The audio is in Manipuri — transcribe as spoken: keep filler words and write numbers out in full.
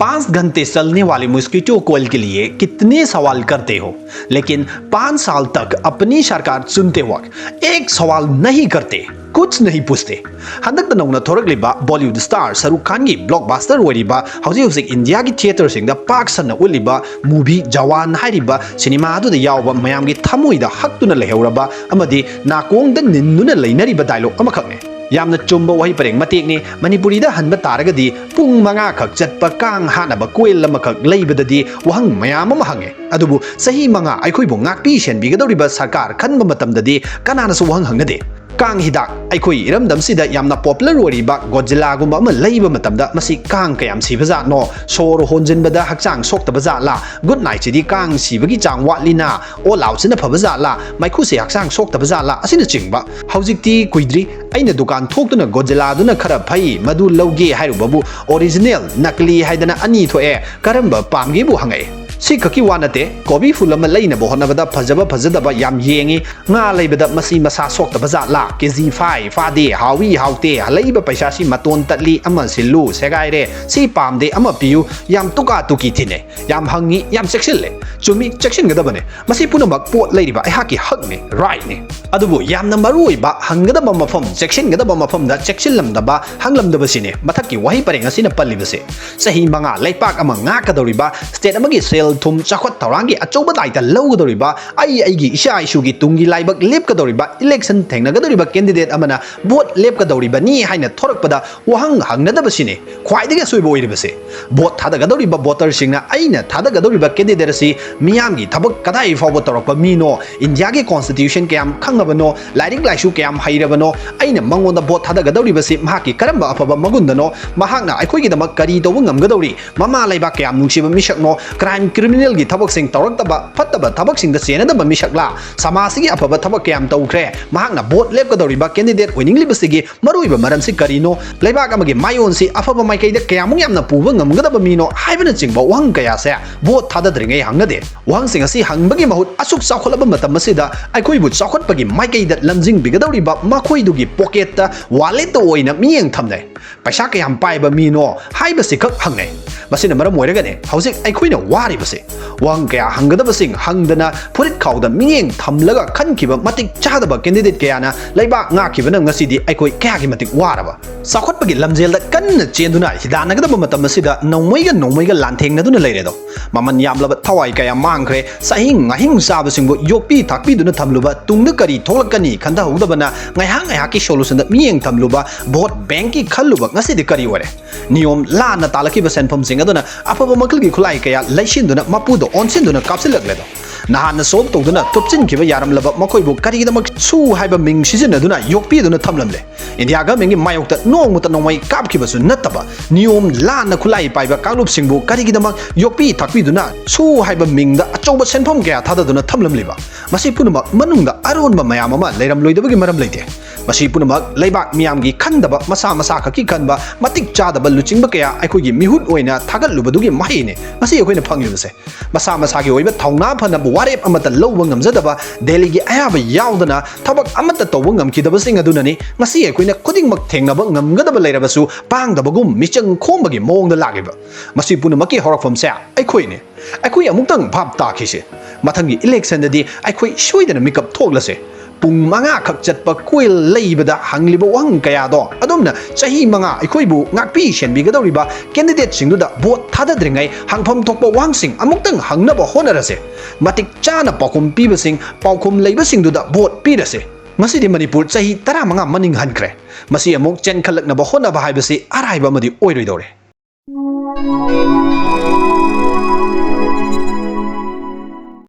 पाँच घंटे चलने वाले मॉस्किटो कॉइल के लिए कितने सवाल करते हो, लेकिन पाँच साल तक अपनी सरकार चुनते वक्त एक सवाल नहीं करते, कुछ नहीं पूछते? ꯍꯟꯗꯛꯇ ꯅꯧꯅ ꯊꯣꯔꯛꯂꯤꯕ ꯕꯣꯂꯤꯋꯨꯗ ꯁ꯭ꯇꯥꯔ ꯁꯔꯨꯛ ꯈꯥꯟꯒꯤ ꯕ꯭ꯂꯣꯛꯕꯥꯁꯇꯔ ꯑꯣꯏꯔꯤꯕ, ꯍꯧꯖꯤꯛ ꯍꯧꯖꯤꯛ ꯏꯟꯗꯤꯌꯥꯒꯤ ꯊꯤꯌꯦꯇꯔꯁꯤꯡꯗ ꯄꯥꯛ ꯁꯟꯅ ꯎꯠꯂꯤꯕ ꯃꯨꯚꯤ ꯖꯋꯥꯟ ꯍꯥꯏꯔꯤꯕ ꯁꯤꯅꯦꯃꯥ ꯑꯗꯨꯗ ꯌꯥꯎꯕ, ꯃꯌꯥꯝꯒꯤ ꯊꯃꯣꯏꯗ ꯍꯛꯇꯨꯅ ꯂꯩꯍꯧꯔꯕ ꯑꯃꯗꯤ ꯅꯥꯀꯣꯡꯗ ꯅꯤꯟꯗꯨꯅ ꯂꯩꯅꯔꯤꯕ ꯗꯥꯏꯂꯣꯛ ꯑꯃꯈꯛꯅꯤ꯫ ꯌꯥꯝꯅ ꯆꯨꯝꯕ ꯋꯥꯍꯩ ꯄꯔꯦꯡ ꯃꯇꯦꯛꯅꯤ꯫ ꯃꯅꯤꯄꯨꯔꯤꯗ ꯍꯟꯕ ꯇꯥꯔꯒꯗꯤ ꯄꯨꯡ ꯃꯉꯥꯈꯛ ꯆꯠꯄ ꯀꯥꯡ ꯍꯥꯠꯅꯕ ꯀꯣꯏꯜ ꯑꯃꯈꯛ ꯂꯩꯕꯗꯗꯤ ꯋꯥꯍꯪ ꯃꯌꯥꯝ ꯑꯃ ꯍꯪꯉꯦ꯫ ꯑꯗꯨꯕꯨ ꯆꯍꯤ ꯃꯉꯥ ꯑꯩꯈꯣꯏꯕꯨ ꯉꯥꯛꯄꯤ ꯁꯦꯟꯕꯤꯒꯗꯧꯔꯤꯕ ꯁꯔꯀꯥꯔ ꯈꯟꯕ ꯃꯇꯝꯗꯗꯤ ꯀꯅꯥꯅꯁꯨ ꯋꯥꯍꯪ ꯍꯪꯅꯗꯦ꯫ ꯀꯥꯡ ꯍꯤꯗꯥꯛ ꯑꯩꯈꯣꯏ ꯏꯔꯝꯗꯝꯁꯤꯗ ꯌꯥꯝꯅ ꯄꯣꯄꯨꯂꯔ ꯑꯣꯏꯔꯤꯕ ꯒꯣꯖꯤꯂꯥꯒꯨꯝꯕ ꯑꯃ ꯂꯩꯕ ꯃꯇꯝꯗ ꯃꯁꯤ ꯀꯥꯡ ꯀꯌꯥꯝ ꯁꯤꯕ ꯖꯥꯠꯅꯣ? ꯁꯣꯔ ꯍꯣꯟꯖꯤꯟꯕꯗ ꯍꯛꯆꯥꯡ ꯁꯣꯛꯇꯕ ꯖꯥꯠꯂꯥ? ꯒꯨꯗ ꯅꯥꯏꯠꯁꯤꯗꯤ ꯀꯥꯡ ꯁꯤꯕꯒꯤ ꯆꯥꯡ ꯋꯥꯠꯂꯤꯅ? ꯑꯣꯜ ꯑꯥꯎꯠꯁꯤꯅ ꯐꯕ ꯖꯥꯠꯂꯥ? ꯃꯩꯈꯨꯁꯦ ꯍꯛꯆꯥꯡ ꯁꯣꯛꯇꯕ ꯖꯥꯠꯂꯥ? ꯑꯁꯤꯅꯆꯤꯡꯕ꯫ ꯍꯧꯖꯤꯛꯇꯤ ꯀꯨꯏꯗ꯭ꯔꯤ ꯑꯩꯅ ꯗꯨꯀꯥꯟ ꯊꯣꯛꯇꯨꯅ ꯒꯣꯖꯤꯂꯥꯗꯨꯅ ꯈꯔ ꯐꯩ, ꯃꯗꯨ ꯂꯧꯒꯦ ꯍꯥꯏꯔꯨꯕꯕꯨ ꯑꯣꯔꯤꯖꯤꯅꯦꯜ, ꯅꯀꯂꯤ ꯍꯥꯏꯗꯅ ꯑꯅꯤ ꯊꯣꯛꯑꯦ꯫ ꯀꯔꯝꯕ ꯄꯥꯝꯒꯦꯕꯨ ꯍꯪꯉꯛꯑꯦ꯫ ꯁꯤ ꯈꯛꯀꯤ ꯋꯥ ꯅꯠꯇꯦ, ꯀꯣꯕꯤ ꯐꯨꯜ ꯑꯃ ꯂꯩꯅꯕ ꯍꯣꯠꯅꯕꯗ ꯐꯖꯕ ꯐꯖꯗꯕ ꯌꯥꯝ ꯌꯦꯡꯉꯤ꯫ ꯉꯥ ꯂꯩꯕꯗ ꯃꯁꯤ ꯃꯁꯥ ꯁꯣꯛꯇꯕ ꯖꯥꯠꯂꯥ? ꯀꯦ ꯖꯤ ꯐꯥꯏ ꯐꯥꯗꯦ, ꯍꯥꯎꯏ ꯍꯥꯎꯇꯦ, ꯍꯜꯂꯛꯏꯕ ꯄꯩꯁꯥꯁꯤ ꯃꯇꯣꯟ ꯇꯠꯂꯤ, ꯑꯃ ꯁꯤꯜꯂꯨ, ꯁꯦꯒꯥꯏꯔꯦ, ꯁꯤ ꯄꯥꯝꯗꯦ, ꯑꯃ ꯄꯤꯌꯨ, ꯌꯥꯝ ꯇꯨꯀꯥ ꯇꯨꯀꯤ ꯊꯤꯅꯩ꯫ ꯌꯥꯝ ꯍꯪꯉꯤ, ꯌꯥꯝ ꯆꯦꯛꯁꯤꯜꯂꯦ꯫ ꯆꯨꯝꯃꯤ, ꯆꯦꯛꯁꯤꯟꯒꯗꯕꯅꯦ꯫ ꯃꯁꯤ ꯄꯨꯝꯅꯃꯛ ꯄꯣꯠ ꯂꯩꯔꯤꯕ ꯑꯩꯍꯥꯛꯀꯤ ꯍꯛꯅꯤ, ꯔꯥꯏꯠꯅꯤ꯫ ꯑꯗꯨꯕꯨ ꯌꯥꯝꯅ ꯃꯔꯨ ꯑꯣꯏꯕ, ꯍꯪꯒꯗꯕ ꯃꯐꯝ, ꯆꯦꯛꯁꯤꯟꯒꯗꯕ ꯃꯐꯝꯗ ꯆꯦꯛꯁꯤꯜꯂꯝꯗꯕ, ꯍꯪꯂꯝꯗꯕꯁꯤꯅꯦ ꯃꯊꯛꯀꯤ ꯋꯥꯍꯩ ꯄꯔꯦꯡ ꯑꯁꯤꯅ ꯄꯜꯂꯤꯕꯁꯦ꯫ ꯆꯍꯤ ꯃꯉꯥ ꯂꯩꯄꯥꯛ ꯑꯃ ꯉꯥꯛꯀꯗꯧꯔꯤꯕ, ꯁ꯭ꯇꯦꯠ ꯑꯃꯒꯤ ꯁꯦꯜ ꯊꯨꯝ ꯆꯥꯎꯈꯠ ꯊꯧꯔꯥꯡꯒꯤ ꯑꯆꯧꯕ ꯗꯥꯏꯇ ꯂꯧꯒꯗꯧꯔꯤꯕ, ꯑꯩ ꯑꯩꯒꯤ ꯏꯆꯥ ꯏꯁꯨꯒꯤ ꯇꯨꯡꯒꯤ ꯂꯥꯏꯕꯛ ꯂꯦꯞꯀꯗꯧꯔꯤꯕ, ꯏꯂꯦꯛꯁꯟ ꯊꯦꯡꯅꯒꯗꯧꯔꯤꯕ ꯀꯦꯟꯗꯤꯗꯦꯠ ꯑꯃꯅ ꯚꯣꯠ ꯂꯦꯞꯀꯗꯧꯔꯤꯕꯅꯤ ꯍꯥꯏꯅ ꯊꯣꯔꯛꯄꯗ ꯋꯥꯍꯪ ꯍꯪꯅꯗꯕꯁꯤꯅꯤ ꯈ꯭ꯋꯥꯏꯗꯒꯤ ꯑꯁꯣꯏꯕ ꯑꯣꯏꯔꯤꯕꯁꯦ꯫ ꯚꯣꯠ ꯊꯥꯗꯒꯗꯧꯔꯤꯕ ꯚꯣꯇꯔꯁꯤꯡꯅ ꯑꯩꯅ ꯊꯥꯗꯒꯗꯧꯔꯤꯕ ꯀꯦꯟꯗꯤꯗꯦꯠ ꯑꯁꯤ ꯃꯤꯌꯥꯝꯒꯤ ꯊꯕꯛ ꯀꯗꯥꯏ ꯐꯥꯎꯕ ꯇꯧꯔꯛꯄ ꯃꯤꯅꯣ, ꯏꯟꯗꯤꯌꯥꯒꯤ ꯀꯣꯟꯁꯇꯤꯇ꯭ꯌꯨꯁꯟ ꯀꯌꯥꯝ ꯈꯪꯉꯕꯅꯣ, ꯂꯥꯏꯔꯤꯛ ꯂꯥꯏꯁꯨ ꯀꯌꯥꯝ ꯍꯩꯔꯕꯅꯣ, ꯑꯩꯅ ꯃꯉꯣꯟꯗ ꯚꯣꯠ ꯊꯥꯗꯒꯗꯧꯔꯤꯕꯁꯤ ꯃꯍꯥꯛꯀꯤ ꯀꯔꯝꯕ ꯑꯐꯕ ꯃꯒꯨꯟꯗꯅꯣ, ꯃꯍꯥꯛꯅ ꯑꯩꯈꯣꯏꯒꯤꯗꯃꯛ ꯀꯔꯤ ꯇꯧꯕ ꯉꯝꯒꯗꯧꯔꯤ, ꯃꯃꯥ ꯂꯩꯕꯥꯛ ꯀꯌꯥꯝ ꯅꯨꯡꯁꯤꯕ ꯃꯤꯁꯛꯅꯣ, ꯀ꯭ꯔꯥꯏꯝ ꯀ꯭ꯔꯤꯃꯤꯅꯦꯜꯒꯤ ꯊꯕꯛꯁꯤꯡ ꯇꯧꯔꯛꯇꯕ, ꯐꯠꯇꯕ ꯊꯕꯛꯁꯤꯡꯗ ꯆꯦꯟꯅꯗꯕ ꯃꯤꯁꯛꯂꯥ? ꯁꯃꯥꯖꯁꯤꯒꯤ ꯑꯐꯕ ꯊꯕꯛ ꯀꯌꯥꯝ ꯇꯧꯈ꯭ꯔꯦ? ꯃꯍꯥꯛꯅ ꯚꯣꯠ ꯂꯦꯞꯀꯗꯧꯔꯤꯕ ꯀꯦꯟꯗꯤꯗꯦꯠ ꯑꯣꯏꯅꯤꯡꯂꯤꯕꯁꯤꯒꯤ ꯃꯔꯨꯑꯣꯏꯕ ꯃꯔꯝꯁꯤ ꯀꯔꯤꯅꯣ? ꯂꯩꯕꯥꯛ ꯑꯃꯒꯤ ꯃꯥꯏꯑꯣꯟꯁꯤ ꯑꯐꯕ ꯃꯥꯏꯀꯩꯗ ꯀꯌꯥꯃꯨꯛ ꯌꯥꯝꯅ ꯄꯨꯕ ꯉꯝꯒꯗꯕ ꯃꯤꯅꯣ? ꯍꯥꯏꯕꯅꯆꯤꯡꯕ ꯋꯥꯍꯪ ꯀꯌꯥꯁꯦ ꯚꯣꯠ ꯊꯥꯗꯗ꯭ꯔꯤꯉꯩ ꯍꯪꯅꯗꯦ꯫ ꯋꯥꯍꯪꯁꯤꯡ ꯑꯁꯤ ꯍꯪꯕꯒꯤ ꯃꯍꯨꯠ, ꯑꯁꯨꯛ ꯆꯥꯎꯈꯠꯂꯕ ꯃꯇꯝ ꯑꯁꯤꯗ ꯑꯩꯈꯣꯏꯕꯨ ꯆꯥꯎꯈꯠꯄꯒꯤ ꯃꯥꯏꯀꯩꯗ ꯂꯝꯖꯤꯡꯕꯤꯒꯗꯧꯔꯤꯕ ꯃꯈꯣꯏꯗꯨꯒꯤ ꯄꯣꯀꯦꯠꯇ, ꯋꯥꯂꯦꯠꯇ ꯑꯣꯏꯅ ꯃꯤꯠꯌꯦꯡ ꯊꯝꯅꯩ꯫ ꯄꯩꯁꯥ ꯀꯌꯥꯝ ꯄꯥꯏꯕ ꯃꯤꯅꯣ ꯍꯥꯏꯕꯁꯤꯈꯛ ꯍꯪꯅꯩ꯫ ꯃꯁꯤꯅ ꯃꯔꯝ ꯑꯣꯏꯔꯒꯅꯦ ꯍꯧꯖꯤꯛ ꯑꯩꯈꯣꯏꯅ ꯋꯥꯔꯤꯕꯁꯦ꯫ ꯋꯥꯍꯪ ꯀꯌꯥ ꯍꯪꯒꯗꯕꯁꯤꯡ ꯍꯪꯗꯅ, ꯐꯨꯔꯤꯠ ꯈꯥꯎꯗ ꯃꯤꯠꯌꯦꯡ ꯊꯝꯂꯒ ꯈꯟꯈꯤꯕ ꯃꯇꯤꯛ ꯆꯥꯗꯕ ꯀꯦꯟꯗꯤꯗꯦꯠ ꯀꯌꯥꯅ ꯂꯩꯕꯥꯛ ꯉꯥꯛꯈꯤꯕꯅ ꯉꯁꯤꯗꯤ ꯑꯩꯈꯣꯏ ꯀꯌꯥꯒꯤ ꯃꯇꯤꯛ ꯋꯥꯔꯕ? ꯆꯥꯎꯈꯠꯄꯒꯤ ꯂꯝꯖꯦꯜꯗ ꯀꯟꯅ ꯆꯦꯟꯗꯨꯅ ꯍꯤꯗꯥꯟꯅꯒꯗꯕ ꯃꯇꯝ ꯑꯁꯤꯗ ꯅꯣꯡꯃꯩꯒ ꯅꯣꯡꯃꯩꯒ ꯂꯥꯟꯊꯦꯡꯅꯗꯨꯅ ꯂꯩꯔꯦꯗꯣ꯫ ꯃꯃꯜ ꯌꯥꯝꯂꯕ ꯊꯋꯥꯏ ꯀꯌꯥ ꯃꯥꯡꯈ꯭ꯔꯦ꯫ ꯆꯍꯤ ꯉꯥꯍꯤꯡ ꯆꯥꯕꯁꯤꯡꯕꯨ ꯌꯣꯛꯄꯤ ꯊꯥꯛꯄꯤꯗꯨꯅ ꯊꯝꯂꯨꯕ, ꯇꯨꯡꯗ ꯀꯔꯤ ꯊꯣꯛꯂꯛꯀꯅꯤ ꯈꯟꯊꯍꯧꯗꯕꯅ ꯉꯥꯏꯍꯥꯛ ꯉꯥꯏꯍꯥꯛꯀꯤ ꯁꯣꯂꯨꯁꯟꯗ ꯃꯤꯠꯌꯦꯡ ꯊꯝꯂꯨꯕ, ꯚꯣꯠ ꯕꯦꯡꯀꯤ ꯈꯜꯂꯨꯕ ꯉꯁꯤꯗꯤ ꯀꯔꯤ ꯑꯣꯏꯔꯦ? ꯅꯤꯌꯣꯝ ꯂꯥꯟꯅ ꯇꯥꯜꯂꯛꯈꯤꯕ ꯁꯦꯟꯐꯝꯁꯤꯡ ꯑꯗꯨꯅ ꯑꯐꯕ ꯃꯈꯜꯒꯤ ꯈꯨꯠꯂꯥꯏ ꯀꯌꯥ ꯂꯩꯁꯤꯟꯗꯨꯅ ꯃꯄꯨꯗ ꯑꯣꯟꯁꯤꯟꯗꯨꯅ ꯀꯥꯞꯁꯤꯜꯂꯛꯂꯦꯗꯣ꯫ ꯅꯍꯥꯟꯅ ꯁꯣꯜꯕ ꯇꯧꯗꯨꯅ ꯊꯨꯞꯆꯤꯟꯈꯤꯕ ꯌꯥꯔꯝꯂꯕ ꯃꯈꯣꯏꯕꯨ ꯀꯔꯤꯒꯤꯗꯃꯛ ꯁꯨ ꯍꯥꯏꯕ ꯃꯤꯡ ꯁꯤꯖꯤꯟꯅꯗꯨꯅ ꯌꯣꯛꯄꯤꯗꯨꯅ ꯊꯝꯂꯝꯂꯦ? ꯏꯟꯗꯤꯌꯥ ꯒꯚꯔꯟꯃꯦꯟꯠꯀꯤ ꯃꯥꯌꯣꯛꯇ ꯅꯣꯡꯃꯇ ꯅꯣꯡꯃꯩ ꯀꯥꯞꯈꯤꯕꯁꯨ ꯅꯠꯇꯕ, ꯅꯤꯌꯣꯝ ꯂꯥꯟꯅ ꯈꯨꯠꯂꯥꯏ ꯄꯥꯏꯕ ꯀꯥꯡꯂꯨꯞꯁꯤꯡꯕꯨ ꯀꯔꯤꯒꯤꯗꯃꯛ ꯌꯣꯛꯄꯤ ꯊꯥꯛꯄꯤꯗꯨꯅ ꯁꯨ ꯍꯥꯏꯕ ꯃꯤꯡꯗ ꯑꯆꯧꯕ ꯁꯦꯟꯐꯝ ꯀꯌꯥ ꯊꯥꯗꯗꯨꯅ ꯊꯝꯂꯝꯂꯤꯕ? ꯃꯁꯤ ꯄꯨꯝꯅꯃꯛ ꯃꯅꯨꯡꯗ ꯑꯔꯣꯟꯕ ꯃꯌꯥꯝ ꯑꯃ ꯂꯩꯔꯝꯂꯣꯏꯗꯕꯒꯤ ꯃꯔꯝ ꯂꯩꯇꯦ꯫ ꯃꯁꯤ ꯄꯨꯝꯅꯃꯛ ꯂꯩꯕꯥꯛ ꯃꯤꯌꯥꯝꯒꯤ ꯈꯟꯗꯕ, ꯃꯁꯥ ꯃꯁꯥ ꯈꯛꯀꯤ ꯈꯟꯕ, ꯃꯇꯤꯛ ꯆꯥꯗꯕ ꯂꯨꯆꯤꯡꯕ ꯀꯌꯥ ꯑꯩꯈꯣꯏꯒꯤ ꯃꯤꯍꯨꯠ ꯑꯣꯏꯅ ꯊꯥꯒꯠꯂꯨꯕꯗꯨꯒꯤ ꯃꯍꯩꯅꯤ ꯉꯁꯤ ꯑꯩꯈꯣꯏꯅ ꯐꯪꯂꯤꯕꯁꯦ꯫ ꯃꯁꯥ ꯃꯁꯥꯒꯤ ꯑꯣꯏꯕ ꯊꯧꯅꯥ ꯐꯅꯕ ꯋꯥꯔꯦꯞ ꯑꯃꯠꯇ ꯂꯧꯕ ꯉꯝꯖꯗꯕ, ꯗꯦꯜꯂꯤꯒꯤ ꯑꯌꯥꯕ ꯌꯥꯎꯗꯅ ꯊꯕꯛ ꯑꯃꯠꯇ ꯇꯧꯕ ꯉꯝꯈꯤꯗꯕꯁꯤꯡ ꯑꯗꯨꯅꯅꯤ ꯉꯁꯤ ꯑꯩꯈꯣꯏꯅ ꯈꯨꯗꯤꯡꯃꯛ ꯊꯦꯡꯅꯕ ꯉꯝꯒꯗꯕ ꯂꯩꯔꯕꯁꯨ ꯄꯥꯡꯗꯕꯒꯨꯝ ꯃꯤꯆꯪ ꯈꯣꯝꯕꯒꯤ ꯃꯑꯣꯡꯗ ꯂꯥꯛꯂꯤꯕ꯫ ꯃꯁꯤ ꯄꯨꯝꯅꯃꯛꯀꯤ ꯍꯧꯔꯛꯐꯝꯁꯦ ꯑꯩꯈꯣꯏꯅꯤ꯫ ꯑꯩꯈꯣꯏ ꯑꯃꯨꯛꯇꯪ ꯚꯥꯞ ꯇꯥꯈꯤꯁꯦ꯫ ꯃꯊꯪꯒꯤ ꯏꯂꯦꯛꯁꯟꯗꯗꯤ ꯑꯩꯈꯣꯏ ꯁꯣꯏꯗꯅ ꯃꯤꯀꯞ ꯊꯣꯛꯂꯁꯦ꯫ ꯄꯨꯡ ꯃꯉꯥꯈꯛ ꯆꯠꯄ ꯀꯣꯏꯜ ꯂꯩꯕꯗ ꯍꯪꯂꯤꯕ ꯋꯥꯍꯪ ꯀꯌꯥꯗꯣ ꯑꯗꯣꯝꯅ ꯆꯍꯤ ꯃꯉꯥ ꯑꯩꯈꯣꯏꯕꯨ ꯉꯥꯛꯄꯤ ꯁꯦꯟꯕꯤꯒꯗꯧꯔꯤꯕ ꯀꯦꯟꯗꯤꯗꯦꯠꯁꯤꯡꯗꯨꯗ ꯚꯣꯠ ꯊꯥꯗꯗ꯭ꯔꯤꯉꯩ ꯍꯪꯐꯝ ꯊꯣꯛꯄ ꯋꯥꯍꯪꯁꯤꯡ ꯑꯃꯨꯛꯇꯪ ꯍꯪꯅꯕ ꯍꯣꯠꯅꯔꯁꯦ꯫ ꯃꯇꯤꯛ ꯆꯥꯅ ꯄꯥꯎꯈꯨꯝ ꯄꯤꯕꯁꯤꯡ, ꯄꯥꯎꯈꯨꯝ ꯂꯩꯕꯁꯤꯡꯗꯨꯗ ꯚꯣꯠ ꯄꯤꯔꯁꯦ꯫ ꯉꯁꯤꯗꯤ ꯃꯅꯤꯄꯨꯔ ꯆꯍꯤ ꯇꯔꯥꯃꯉꯥ ꯃꯅꯤꯡ ꯍꯟꯈ꯭ꯔꯦ꯫ ꯃꯁꯤ ꯑꯃꯨꯛ ꯆꯦꯟꯈꯠꯂꯛꯅꯕ ꯍꯣꯠꯅꯕ ꯍꯥꯏꯕꯁꯤ ꯑꯔꯥꯏꯕ ꯑꯃꯗꯤ ꯑꯣꯏꯔꯣꯏꯗꯧꯔꯦ꯫